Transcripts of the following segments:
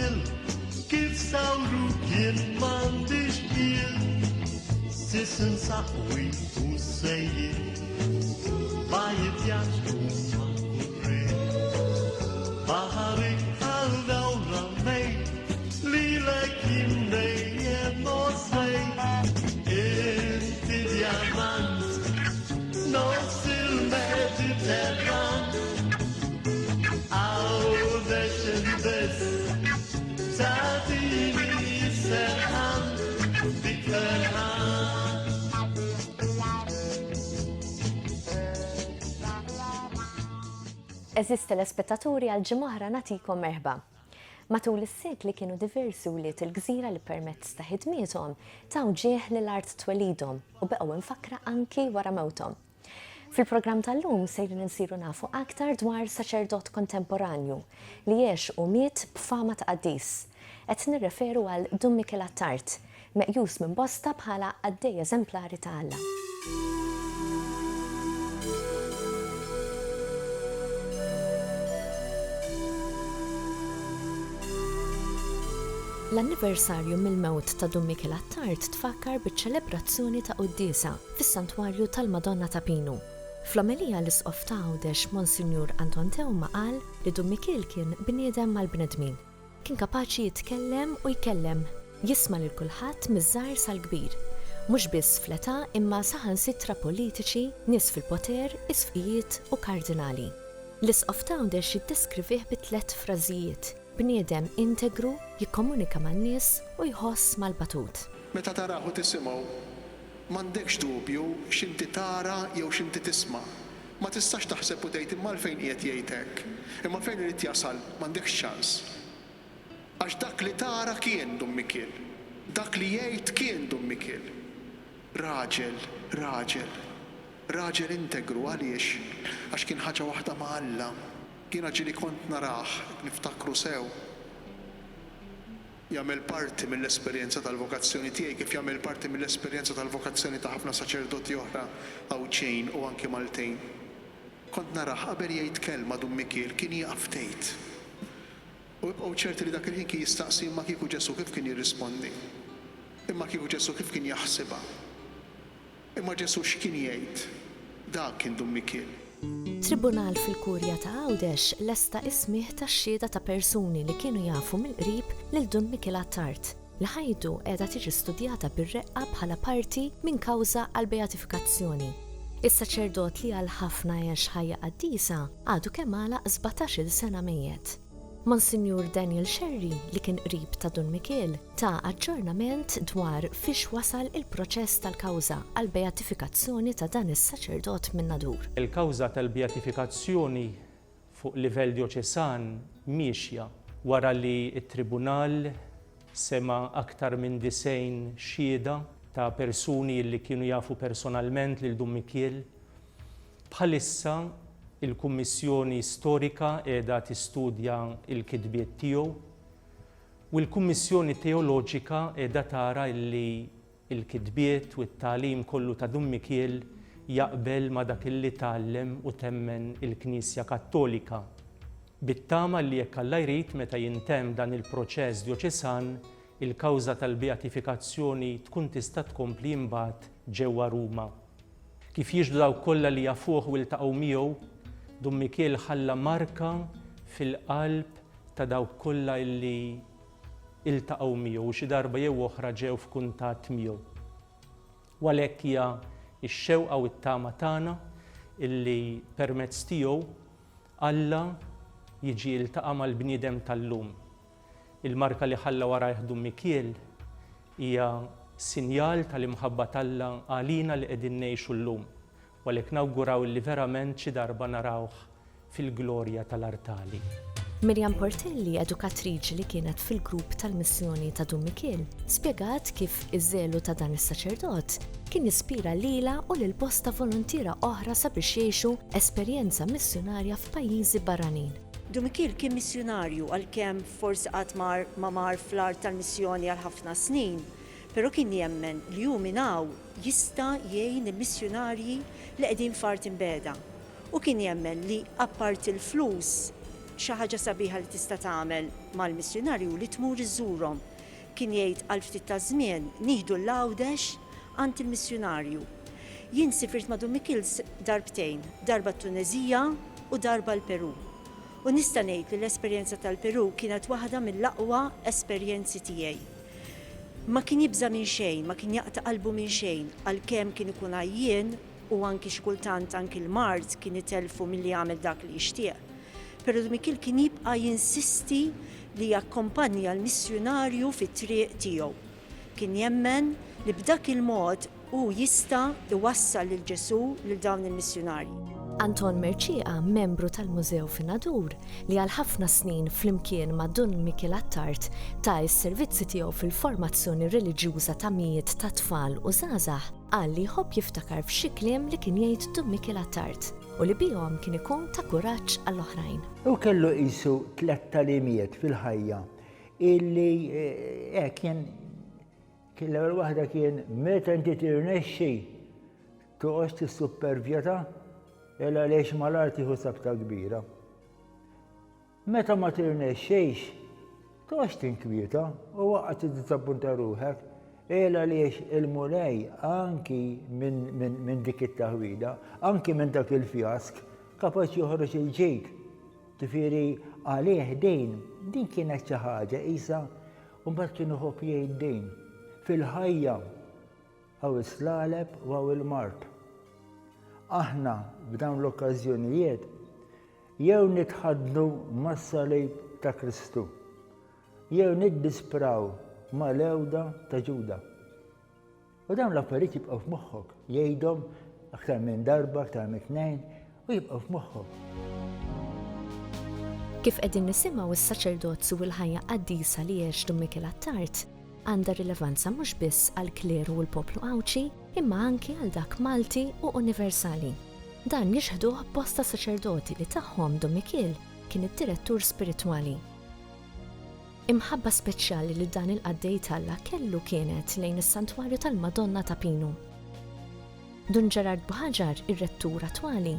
ħjiel Kif sawruk jien m'għandix ħjiel Sisn saqwi u sejjed Bajt jaġbu ma' kurri Baħarik għal dawra mej Lilek jien dejjem nosej Inti diamant Nofs il-Mediterran Għawdex biss Tagħtini serħan Dik ferħan Eżis telespettaturi għal ġimgħa nagħtikom merħba. Matul is-sekli kienu diversi wlied il-gżira li permezz ta' ħidmiethom taw ġieħ lil art twelidhom u beqgħu imfakkra anki wara mewthom. Fil-programm tal-lum sejrin insiru nafu aktar dwar saċerdot kontemporanju li għex u miet b'fama ta' qaddis. Qed nirreferu għal Dun Mikiel Attard, meqjus minn bosta bħala qaddej eżemplari ta' Alla. L-anniversarju mill-mewt ta' Dun Mikiel Attard tfakkar biċ-ċelebrazzjoni ta' quddiesa fis-Santwarju tal-Madonna ta' Pinu. Fl-omelija l-Isqof ta' Għawdex Monsinjur Anton Teuma qal li Dun Mikiel kien bniedem mal-bnedmin. Kien kapaċi jitkellem u jkellem, jisma' lil kulħadd miż-żgħir sal-kbir. Mhux biss fl-età imma saħansitra politiċi, nies fil-poter, isqfijiet u kardinali. L-Isqof t'Għawdex jiddeskrivih bi tlett frażijiet, bniedem integru, jikkomunika man-nies u jħoss mal-batut. Meta tarah u tisimgħu, m'għandekx dubju x'inti tara jew x'inti tisma'. Ma tistax taħseb u tgħid imma għalfejn qiegħed jgħid hekk? Imma fejn irid jasal? M'għandekx ċans. Għax dak li tara kien Dun Mikiel. Dak li jgħid kien Dun Mikiel. Raġel, raġel. Raġel integru għaliex? Għax kien ħaġa waħda ma' Alla. Jiena ġieli kont narah, niftakru sew. Jagħmel parti mill-esperjenza tal-vokazzjoni tiegħi kif jagħmel parti mill-esperjenza tal-vokazzjoni ta' ħafna saċerdoti oħra Għawdxin u anki Maltin. Kont narah qabel jgħid kelma Dun Mikiel kien jieqaf ftit. U ibqgħu ċerti li dak il-ħin kien jistaqsi imma kieku Ġesù kif kien jirrispondi? Imma kieku Ġesù kif kien jaħsibha? Imma Ġesù x'kien jgħid? Dak kien Dun Mikiel. Tribunal fil-Kurja ta' Għawdex lesta s-smigħ tax-xhieda ta' persuni li kienu jafu mill-qrib lil Dun Mikiel Attard, li ħajtu qiegħda tiġi studjata bir-reqqa bħala parti minn kawża għall-beatifikazzjoni. Is-saċerdot li għal ħafna għex ħajja qaddisa għadu kemm għalaq sbatax-il sena mejjet. Monsinjur Daniel Scerri, li kien qrib ta' Dun Mikiel, ta aġġornament dwar fiex wasal il-proċess tal-kawża għall-beatifikazzjoni ta' dan is-saċerdot min-Nadur. Il-kawża tal-beatifikazzjoni fuq livell djoċesan miexja wara li t-Tribunal sema' aktar minn 90 xhieda ta' persuni li kienu jafu personalment lil Dun Mikiel. Bħalissa il-Kummissjoni Storika qiegħda tistudja l-kitbiet tiegħu u l-Kummissjoni Teoloġika qiegħda tara illi l-kitbiet u t-tagħlim kollu ta' Dun Mikiel jaqbel ma' dak illi tgħallem u temmen il-Knisja Kattolika. Bit-tama li jekk Alla jrid meta jintemm dan il-proċess djoċesan, il-kawża tal-beatifikazzjoni tkun tista' tkompli imbagħad ġewwa Ruma. Kif jixhdu dawk kollha li jafuh u ltaqgħu miegħu, Dun Mikiel ħalla marka fil-qalb ta' dawk kollha illi iltaqgħu miegħu u xi darba jew oħra ġew f'kuntatt miegħu. U għalhekk hija x-xewqa u t-tama tagħna illi permezz tiegħu Alla jiġi jiltaqa' mal-bniedem tal-lum. Il-marka li ħalla warajh Dun Mikiel hija sinjal tal-imħabba t'Alla għalina li qegħdin ngħixu llum, u għalhekk nawguraw illi verament xi darba narawh fil-glorja tal-artali. Miriam Portelli, edukatriċi li kienet fil-grupp tal-missjoni ta' Dun Mikiel, spjegat kif iż-żelu ta' dan is-saċerdot kien jispira lilha u lil bosta voluntiera oħra sabiex jgħixu esperjenza missjunarja f'pajjiżi barranin. Dun Mikiel kien missjunarju għalkemm forsi qatt mar ma mar fl-art tal-missjoni għal ħafna snin, però kien jemmen li hu minn hawn jista' jgħin il-missjunarji li qegħdin f'art imbiegħda. U kien jemmen li apparti l-flus. jgħid xi ħaġa sabiħa li tista' tagħmel mal-missjunarju li tmur iżżurhom. Kien jgħid għal ftit taż-żmien nieħdu 'l Għawdex għand il-missjunarju. Jien sifirt ma' Dun Mikiel darbtejn, darba t-Tuneżija u darba l-Perù. U nista' ngħid li l-esperjenza tal-Perù kienet waħda mill-aqwa esperjenzi tiegħi. Ma kien jibża' minn xejn, ma kien jaqta' qalbu minn xejn, għalkemm kien ikun għajjien u anki xi kultant anki l-mard kien itellfu milli jagħmel dak li jixtieq. Però Dun Mikiel kien jibqa' jinsisti li jakkompanja l-missjunarju fit-triq tiegħu. Kien jemmen li b'dak il-mod hu jista' jwassal lil Ġesù lil dawn il-missjunarji. Anton Mercieca, membru tal-Mużew fin-Nadur, li għal ħafna snin flimkien ma' Dun Mikiel Attard ta s-servizzi tiegħu fil-formazzjoni reliġjuża ta' mijiet ta' tfal u żgħażagħ, qal li jħobb jiftakar f'xi kliem li kien jgħid Dun Mikiel Attard u li bihom kien ikun ta' kuraġġ għall-oħrajn. Hu kellu qisu tlett tagħlimiet fil-ħajja illi hekk kien kien l-ewwel waħda kien meta inti tirnexxi toqgħodx tissuppervjata il għaliex malajr tieħu sabta kbira. Meta ma tirnexxix, toqgħodx tinkwieta u waqgħad tiddiżappunta ruħek il għaliex il-Mulej anki minn min, min dik it-taħwida, anki minn dak il-fjask, kapaċi joħroġ il-ġid. Ġifieri għalih din, din kienet xi ħaġa qisha u mbagħad kien iħobb jgħid din. Fil-ħajja hawn is-slaleb u hawn il-mard. Aħna f'dawn l-okkażjonijiet jew nitħaddnu mas-salib ta' Kristu, jew niddispraw mal-għewda ta' Ġuda. U dawn l-affarijiet jibqgħu f'moħħok, jgħidhom aktar minn darba, aktar minn tnejn, u jibqgħu f'moħħok. Kif qegħdin nisimgħu s-saċerdozju u l-ħajja qaddisa li għex Dun Mikiel Attard għandha rilevanza mhux biss għall-kleru u l-poplu Għawdxi imma anki għal dak Malti u universali. Dan jixhduh bosta saċerdoti li tagħhom Dun Mikiel kien id-direttur spiritwali. Imħabba speċjali li dan il-qaddej t'Alla kellu kienet lejn is-Santwarju tal-Madonna ta' Pinu. Dun Gerard Buhaġar, ir-rettur attwali,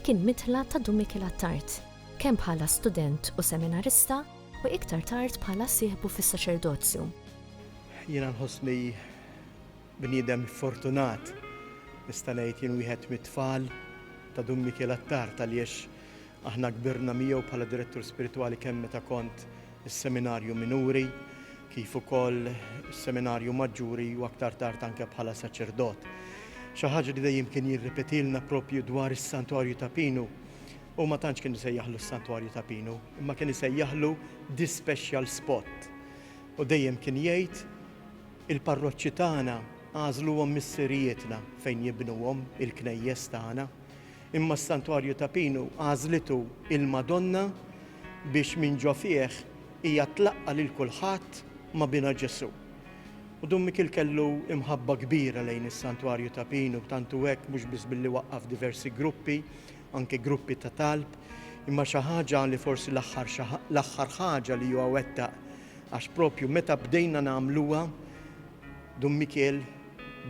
kien midħla ta' Dun Mikiel Attard, kemm bħala student u seminarista u iktar tard bħala sieħbu fis-saċerdozju. Jiena nħossni bniedem fortunat, nista' ngħid jien wieħed mit-tfal ta' Dun Mikiel Attard għaliex Aħna kbirna miegħu bħala direttur spiritwali kemm meta kont is-Seminarju Minuri, kif ukoll is-Seminarju Maġġuri u aktar tard anke bħala saċerdot. Xi ħaġa li dejjem kien jirripetilna propju dwar is-Santwarju ta' Pinu, hu ma tantx kien isejjaħlu s-Santwarju ta' Pinu, imma kien isejjaħlu the special spot. U dejjem kien jgħid, il-parroċċi tagħna għażluhom missirijietna fejn jibnuhom il-knejjes tagħna. Imma s-Santwarju ta' Pinu għażlitu il-Madonna biex minn ġo fih hija tlaqqa' lil kulħadd ma' Binha Ġesù. U Dun Mikiel kellu imħabba kbira lejn is-Santwarju ta' Pinu, tant hu hekk mhux biss billi waqqaf diversi gruppi, anke gruppi ta' talb, imma xi ħaġa li forsi l-aħħar l-aħħar ħaġa li huwa wettaq għax propju meta bdejna nagħmluha Dun Mikiel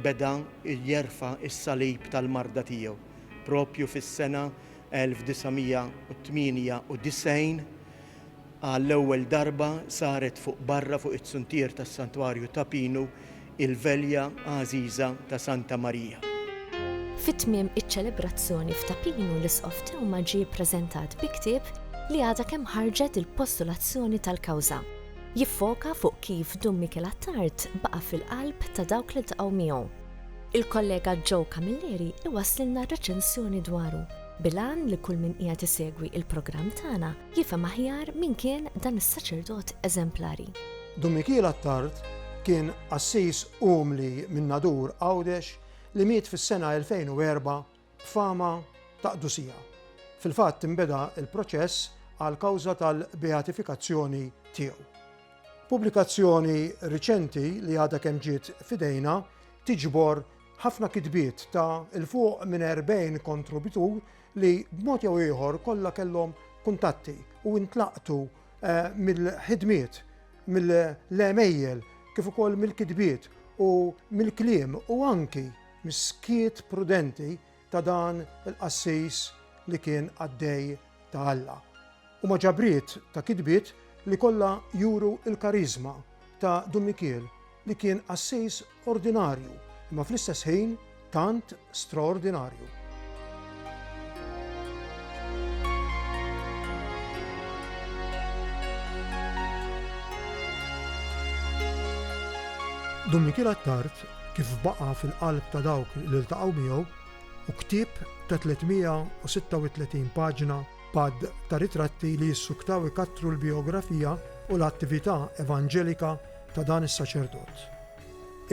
beda jerfa' s-salib tal-marda tiegħu proprju fis-sena 1998 għall-ewwel darba saret fuq barra fuq it-suntier tas-Santwarju ta' Pinu il-Velja Għażiża ta' Santa Marija. Fi tmiem iċ-ċelebrazzjoni f'Ta' Pinu l-Isqof Theuma ġie ppreżentat bi ktieb li għadha kemm ħarġet il-postulazzjoni tal-kawża. Jiffoka fuq kif Dun Mikiel Attard baqa' fil-qalb ta' dawk li ltaqgħu miegħu. Il-kollega Joe Camilleri iwasslilna reċensjoni dwaru, bil-għan li kull min qiegħed isegwi il-programm tagħna jifhem aħjar min kien dan is-saċerdot eżemplari. Dun Mikiel Attard kien qassis umli minn Nadur Għawdex li miet fis-sena 2004 b'fama ta' qdusija. Fil-fatt inbeda l-proċess għall-kawża tal-beatifikazzjoni tiegħu. Pubblikazzjoni riċenti li għadha kemm ġiet f'idejna tiġbor ħafna kitbiet ta' 'l fuq minn 40 kontributur li b'mod jew ieħor kollha kellhom kuntatti u intlaqtu mill-ħidmiet, mill-għemejjel kif ukoll mill-kitbiet u mill-kliem u anki mis-skiet prudenti ta' dan il-qassis li kien qaddej ta' Alla. Huma ġabriet ta' kitbiet li kollha juru l-kariżma ta' Dun Mikiel li kien qassis ordinarju imma fl-istess ħin tant straordinarju. Dun Mikiel Attard kif baqa' fil-qalb ta' dawk li ltaqgħu miegħu u ktieb ta' 336 paġna b'għadd ta' ritratti li jissuktaw ikattru l-bijografija u l-attività evanġelika ta' dan is-saċerdot.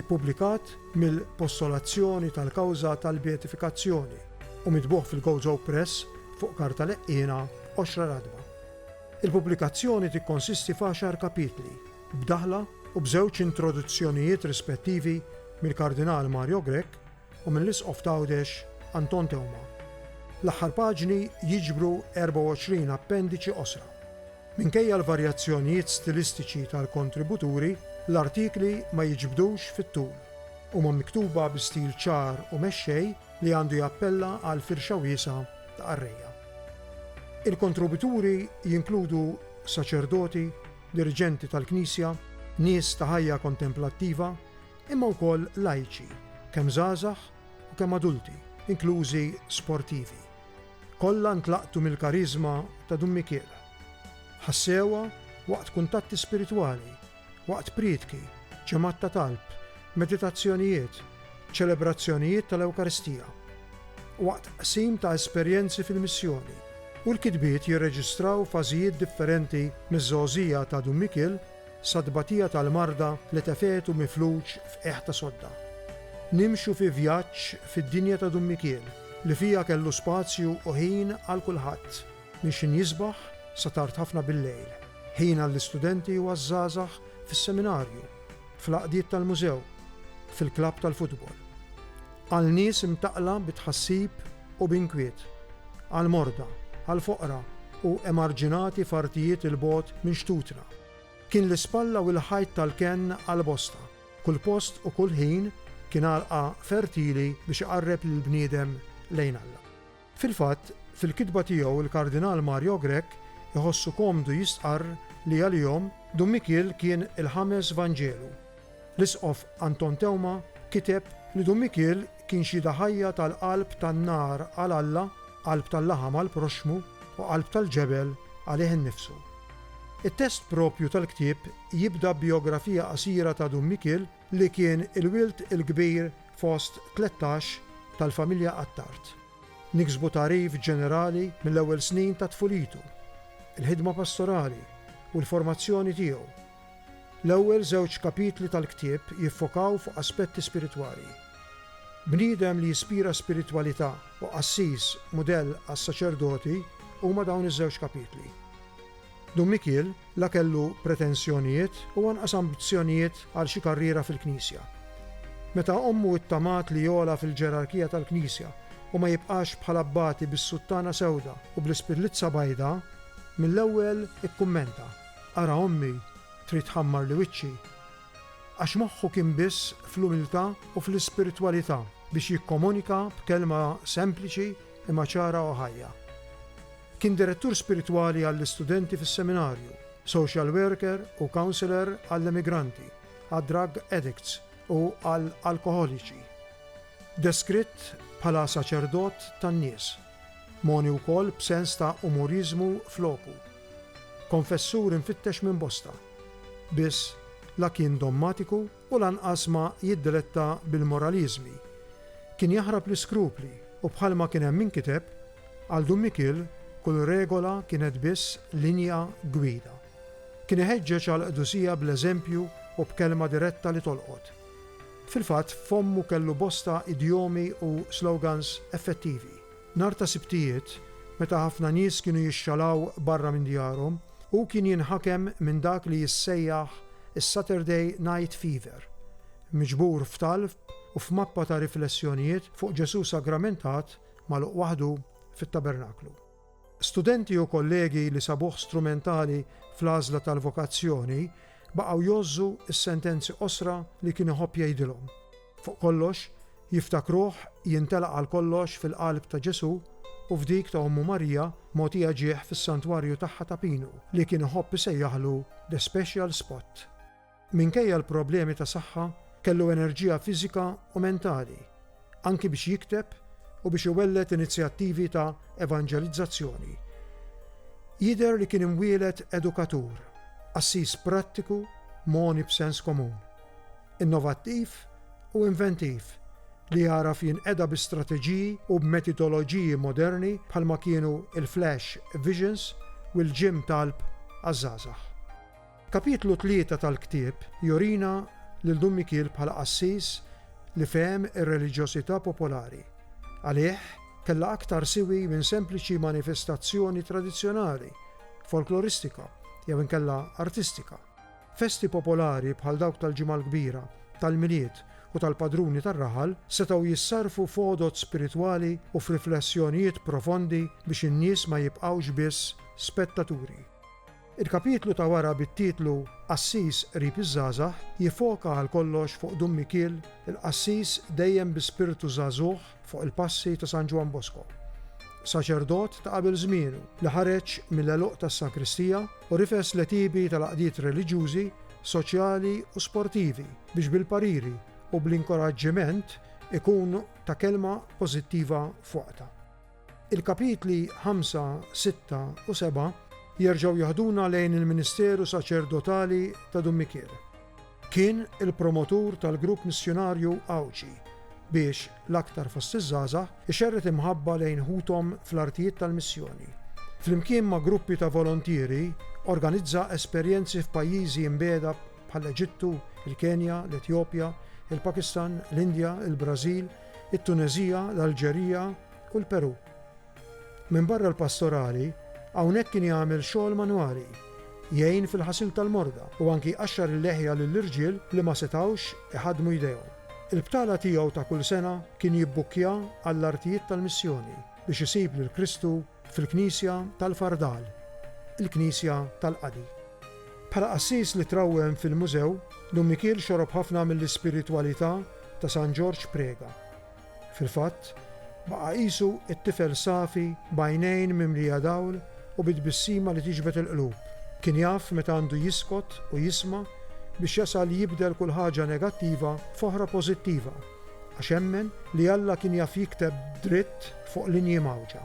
Ippubblikat mill-Postolazzjoni tal-Kawża tal-Beatifikazzjoni u mitbugħ fil-Gozo Press fuq karta leqqiena qoxra ratba. Il-pubblikazzjoni tikkonsisti f'għaxar kapitli, b'daħla u b'żewġ introduzzjonijiet rispettivi mill-Kardinal Mario Grech u mill-Isqof t'Għawdex Anton Teuma. L-aħħar paġni jiġbru 24 appendiċi qosra. Minkejja l-varjazzjonijiet stilistiċi tal-kontributuri, l-artikli ma jiġbdux fit-tul. Huma miktuba bi stil ċar u mexxej li għandu jappella għal firxa wiesgħa ta' qarrejja. Il-kontributuri jinkludu saċerdoti, diriġenti tal-Knisja, nies ta' ħajja kontemplattiva, imma wkoll lajċi, kemm żgħażagħ u kemm adulti, inklużi sportivi. Kollha ntlaqtu mill-kariżma ta' Dun Mikiel. Ħassewha waqt kuntatti spiritwali, waqt prietki, ġemgħat ta' talb, meditazzjonijiet, ċelebrazzjonijiet tal-Ewkaristija, waqt qsim ta' esperjenzi fil-missjoni, u l-kitbiet jirreġistraw fażijiet differenti miż-żgħożija ta' Dun Mikiel sat-tbatija tal-marda li tefgħetu mifluġ f'qiegħ ta' sodda. Nimxu fi vjaġġ fid-dinja ta' Dun Mikiel li fiha kellu spazju u ħin għal kulħadd, minn x'in jisbaħ sa tard ħafna bil-lejl, ħin għall-istudenti u għaż-żgħażagħ fis-seminarju, fl-għaqdiet tal-mużew, fil-klabb tal-futbol. Għal nies imtaqqla bi tħassib u b'inkwiet, għall-morda, għall-foqra u emarġinati f'artijiet 'il bogħod minn xtutna. Kien l-ispalla u l-ħajt tal-kenn għal bosta. Kull post u kull ħin kien għalqa fertili biex iqarreb lill-bniedem lejn Alla. Fil-fatt, fil-kitba tiegħu l-Kardinal Mario Grech iħossu komdu jistqarr li għalihom Dun Mikiel kien il-ħames Vanġelu. L-Isqof Anton Teuma kiteb li Dun Mikiel kien xhieda ħajja tal-qalb tan-nar għal Alla, qalb tal-laħam għall-proxxmu u qalb tal-ġebel għalih innifsu. It-test proprju tal-ktieb jibda b'bijografija qasira ta' Dun Mikiel li kien il-wild il-kbir fost 13 tal-familja Attard. Niksbu tagħrif ġenerali mill-ewwel snin ta' tfulitu, il-ħidma pastorali u l-formazzjoni tiegħu. L-ewwel żewġ kapitli tal-ktieb jiffokaw fuq aspetti spiritwali. Bniedem li jispira spiritwalità u qassis mudell għas-saċerdoti huma dawn iż-żewġ kapitli. Dun Mikiel la kellu pretensjonijiet u anqas ambizzjonijiet għal xi karriera fil-Knisja. Meta ommu ittamat li jogħla fil-ġerarkija tal-Knisja u ma jibqax bħal abbati bis-suttana sewda u bl-ispillizza bajda, mill-ewwel ikkummenta, Ara ommi trid tħammarli wiċċi. Għax moħħu kien biss fl-umiltà u fl-ispiritwalità biex jikkomunika b'kelma sempliċi imma ċara u ħajja. Kien direttur spiritwali għall-istudenti fis-seminarju, social worker u counsellor għall-emigranti, għad-drug addicts u għall-alkoħoliċi. Deskritt bħala saċerdot tan-nies, mogħni wkoll b'sens ta' umoriżmu f'loku. Konfessur imfittex minn bosta. Biss la kien dommatiku u lanqas ma jiddiletta bil-moraliżmi. Kien jaħrab l-iskrupli u bħalma kien hemm inkiteb, għal Dun Mikiel kull regola kienet biss linja gwida. Kien iħeġġeġ għall-qdusija bl-eżempju u b'kelma diretta li tolqot. Fil-fatt f'fommu kellu bosta idjomi u slogans effettivi. Nhar ta' Sibtijiet, meta ħafna nies kienu jixxalaw barra minn djarhom, hu kien jinħakem minn dak li jissejjaħ is-Saturday Night Fever, miġbur f'talb u f'mappa ta' riflessjonijiet fuq Ġesù Sagramentat magħluq waħdu fit-tabernaklu. Studenti u kollegi li sabuh strumentali fl-għażla tal-vokazzjoni baqgħu jgħożżu s-sentenzi qosra li kien iħobb jgħidilhom. Fuq kollox, jiftakruh jintelaq għal kollox fil-qalb ta' Ġesù u f'dik ta' Ommu Marija mogħtija ġieħ fis-santwarju tagħha ta' Pinu li kien iħobb isejjaħlu The Special Spot. Minkejja l-problemi ta' saħħa, kellu enerġija fiżika u mentali, anki biex jikteb u biex iwelled inizjattivi ta' evanġelizzazzjoni. Jidher li kien imwieled edukatur, qassis prattiku mogħni b'sens komun, innovattiv u inventiv li għaraf jinqeda bi strateġiji u b'metidoloġiji moderni bħalma kienu l-flash visions u l-gym talb għaż-żgħażagħ. Kapitlu 3 tal-ktieb jurina lil Dun Mikiel bħala qassis li fehem ir-reliġjosità popolari. Għalih, kellha aktar siwi minn sempliċi manifestazzjoni tradizzjonali, folkloristika jew inkella artistika. Festi popolari bħal dawk tal-Ġimgħa l-Kbira, tal-Milied u tal-padruni tar-raħal setgħu jissarrfu f'għodod spiritwali u f'riflessjonijiet profondi biex in-nies ma jibqgħux biss spettaturi. Il-kapitlu ta' wara bit-titlu Qassis qrib iż-żgħażagħ jiffoka għal kollox fuq Dun Mikiel, il-qassis dejjem bi spirtu żagħżugħ fuq il-passi ta' San Ġwann Bosco. Saċerdot ta' qabel żmienu li ħareġ mill-għeluq tas-sakristija u rifes l-għetiebi tal-għaqdiet reliġjużi, soċjali u sportivi biex bil-pariri u bl-inkoraġġiment ikun ta' kelma pożittiva f'waqtha. Il-kapitli 5, 6 u 7 jerġgħu jaħduna lejn il-ministeru saċerdotali ta' Dun Mikiel. Kien il-promotur tal-grupp missjunarju Għawdxi biex, l-aktar fost iż-żgħażagħ, ixerred imħabba lejn ħuthom fl-artijiet tal-missjoni. Flimkien ma' gruppi ta' volontieri, organizza esperjenzi f'pajjiżi imbiegħda bħall-Eġittu, il-Kenja, l-Etjopja, il-Pakistan, l-Indja, il-Brażil, it-Tuneżija, l-Alġerija u l-Perù. Minbarra l-pastorali, hawnhekk kien jagħmel xogħol manwali, jgħin fil-ħasil tal-morda u anki jqaxxar il-leħja lill-irġiel li ma setgħux iħaddmu jdejhom. Il-btala tiegħu ta' kull sena kien jibbukkja għall-artijiet tal-missjoni biex isib lil Kristu fil-knisja tal-fardal, il-knisja tal-qadi. Bħala qassis li trawwem fil-mużew, Dun Mikiel xorob ħafna mill-ispiritwalità ta' San Ġorġ Preca. Fil-fatt, baqa' qisu t-tifel safi b'għajnejn mimlija dawl u bi tbissima li tiġbed il-qlub. Kien jaf meta għandu jiskot u jisma' biex jasal jibdel kull ħaġa negattiva f'oħra pożittiva, għax emmen li Alla kien jaf jikteb dritt fuq linji mgħawġa.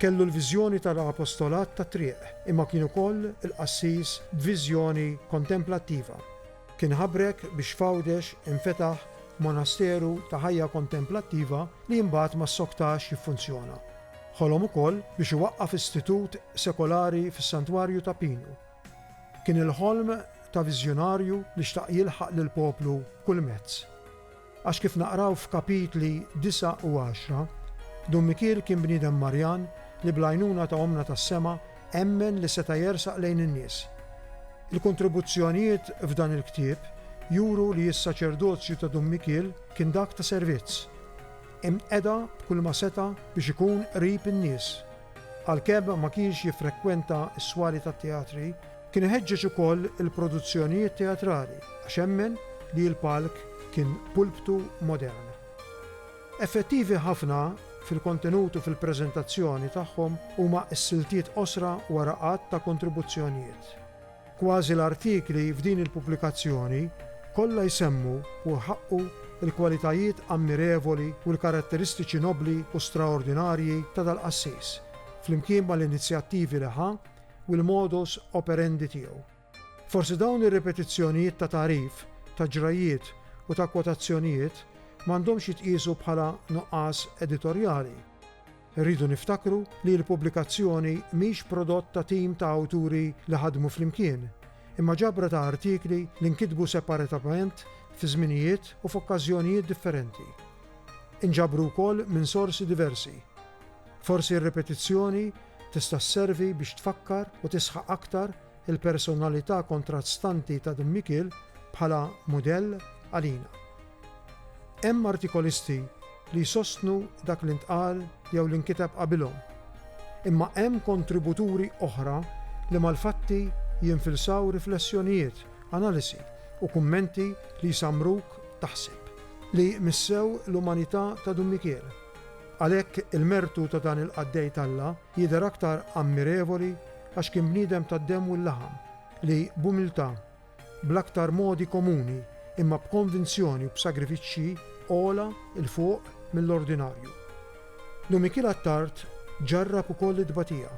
Kellu l-viżjoni tal-apostolat tat-triq, imma kien ukoll il-qassis b'viżjoni kontemplattiva. Kien ħabrek biex f'Għawdex infetaħ monasteru ta' ħajja kontemplattiva li imbagħad ma ssoktax jiffunzjona. Ħolom ukoll biex iwaqqaf istitut sekolari fis-Santwarju ta' Pinu. Kien il-ħolm ta' viżjonarju li xtaq jilħaq lill-poplu b'kull mezz. Għax kif naqraw f'kapitli 9 u 10, Dun Mikiel kien bniedem Marjan li bl-għajnuna ta' Ommna tas-Sema emmen li seta' jersaq lejn in-nies. Il-kontribuzzjonijiet f'dan il-ktieb juru li s-saċerdozju ta' Dun Mikiel kien dak ta' servizz. Imqeda b'kulma seta' biex ikun qrib in-nies. Għalkemm ma kienx jiffrekwenta s-swali tat-teatri, kien iħeġġeġ ukoll il-produzzjonijiet teatrali għax emmen li l-palk kien pulptu modern. Effettivi ħafna fil-kontenut u fil-preżentazzjoni tagħhom huma s-siltiet qosra wara għadd ta' kontribuzzjonijiet. Kważi l-artikli f'din il-pubblikazzjoni kollha jsemmu u jħaqqu l-kwalitajiet ammirevoli u l-karatteristiċi nobbli u straordinarji ta' dal-qassis, flimkien mal-inizjattivi li ħa u l-modus operendi tiegħu. Forsi dawn ir-ripetizzjonijiet ta' tagħrif, ta' ġrajjiet u ta' kwotazzjonijiet m'għandhomx jitqiesu bħala nuqqas editorjali. Irridu niftakru li l-pubblikazzjoni mhix prodott ta' tim ta' awturi li ħadmu flimkien, imma ġabra ta' artikli li nkitbu separatament fi żminijiet u f'okkażjonijiet differenti. Inġabru wkoll minn sorsi diversi. Forsi r-ripetizzjoni tista' sservi biex tfakkar u tisħaq aktar il-personalità kontrastanti ta' Dun Mikiel bħala mudell għalina. Hemm artikolisti li jsostnu dak li ntqal jew li nkiteb qabilhom. Imma hemm kontributuri oħra li mal-fatti jinfilsaw riflessjonijiet, analisi u kummenti li jsammruk taħseb. Li missew l-umanità ta' Dun Mikiel. Għalhekk il-mertu ta' dan il-qaddej t'Alla jidher aktar ammirevoli għax kien bniedem tad-demm u l-laħam li b'umiltà, bl-aktar modi komuni imma b'konvinzjoni u b'sagrifiċċji għola 'l fuq mill-ordinarju. Dun Mikiel Attard ġarrab ukoll it-tbatija.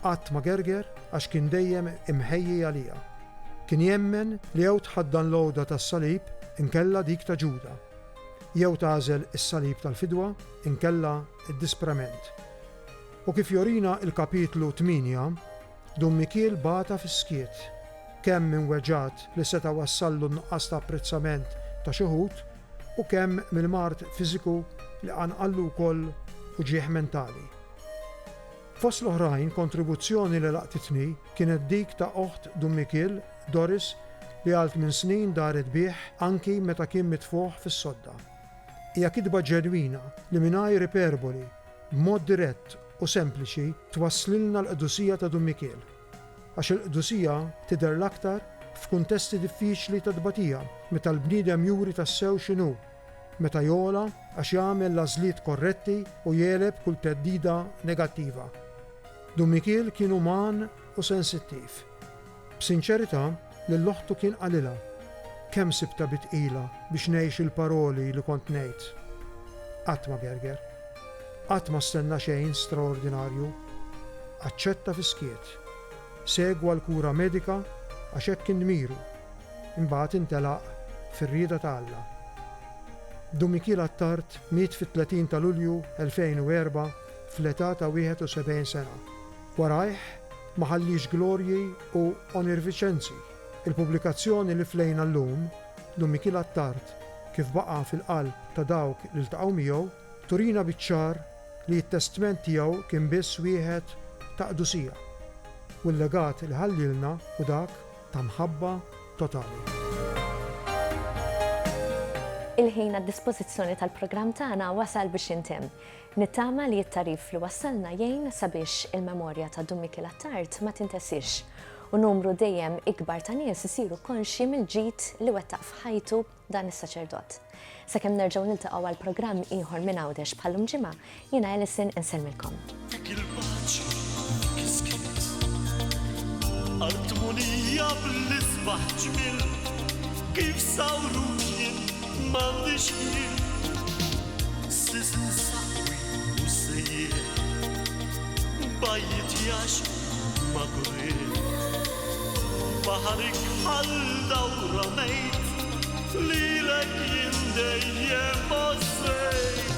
Qatt ma gerger għax kien dejjem imħejji għaliha. Kien jemmen li jew tħaddan l-għoda tas-salib inkella dik ta' Ġuda. Jew tagħżel is-salib tal-fidwa inkella d-disprament. U kif jorina l-kapitlu 8, Dun Mikiel bata fis-skiet, kemm minn weġgħat li seta' wassallu n-nuqqas ta' apprezzament ta' xi wħud u kemm mill-mard fiżiku li qanqallu wkoll uġigħ mentali. Fost l-oħrajn kontribuzzjoni li laqtitni kienet dik ta' oħt Dun Mikiel, Doris, li għal tminn snin daret bih anki meta kien mitfugħ fis-sodda. Hija kitba ġenwina li mingħajr iperboli, b'mod dirett u sempliċi twasslilna l-qdusija ta' Dun Mikiel. Għax il-qdusija tidher l-aktar f'kuntesti diffiċli ta' tbatija, meta l-bniedem juri tassew x'inhu, meta jogħla għax jagħmel l-għażliet korretti u jegħleb kull theddida negattiva. Dun Mikiel kien uman u sensittiv. B'sinċerità, lil oħtu kien qalilha, Kemm sibtha bi tqila biex ngħix il-paroli li kont ngħid. Qatt ma gerger. Qatt ma stenna xejn straordinarju. Aċċetta fis-skiet. Segwa l-kura medika għax hekk kien dmiru. Imbagħad intelaq fir-rieda ta' Alla. Dun Mikiel Attard miet fit-30 ta' Lulju 2004 fl-età ta' 71 sena. Warajh ma ħalliex glorji u onirviċenzi. Il-pubblikazzjoni li flejna llum, Dun Mikiel Attard kif baqa' fil-qalb ta' dawk li ltaqgħu miegħu, turina biċ-ċar li t-testment tiegħu kien biss wieħed ta' qdusija u l-legat li ħallielna hu dak ta' mħabba totali. Il-ħin għad-dispożizzjoni tal-programm tagħna wasal biex jintemm. Nittama li t-tagħrif li wassalna jgħin sabiex il-memorja ta' Dun Mikiel Attard ma tintesiex u numru dejjem ikbar ta' nies isiru konxji mill-ġid li wettaq f'ħajtu dan is-saċerdot. Sakemm nerġgħu niltaqgħu għal programm ieħor minn Għawdex bħal-lum ġimgħa, jiena Alison insellmilkom. Dik il-paċi, dik is-skiet. Art munija bl-isbaħ ġmiel, kif sawruk jien m'għandix ħjiel. Sisin saqwi u sejjieħ, bajjiet jaxqu ma' gurriel. Baħar ikħal dawra mejt, lilek jien dejjem għożżejt.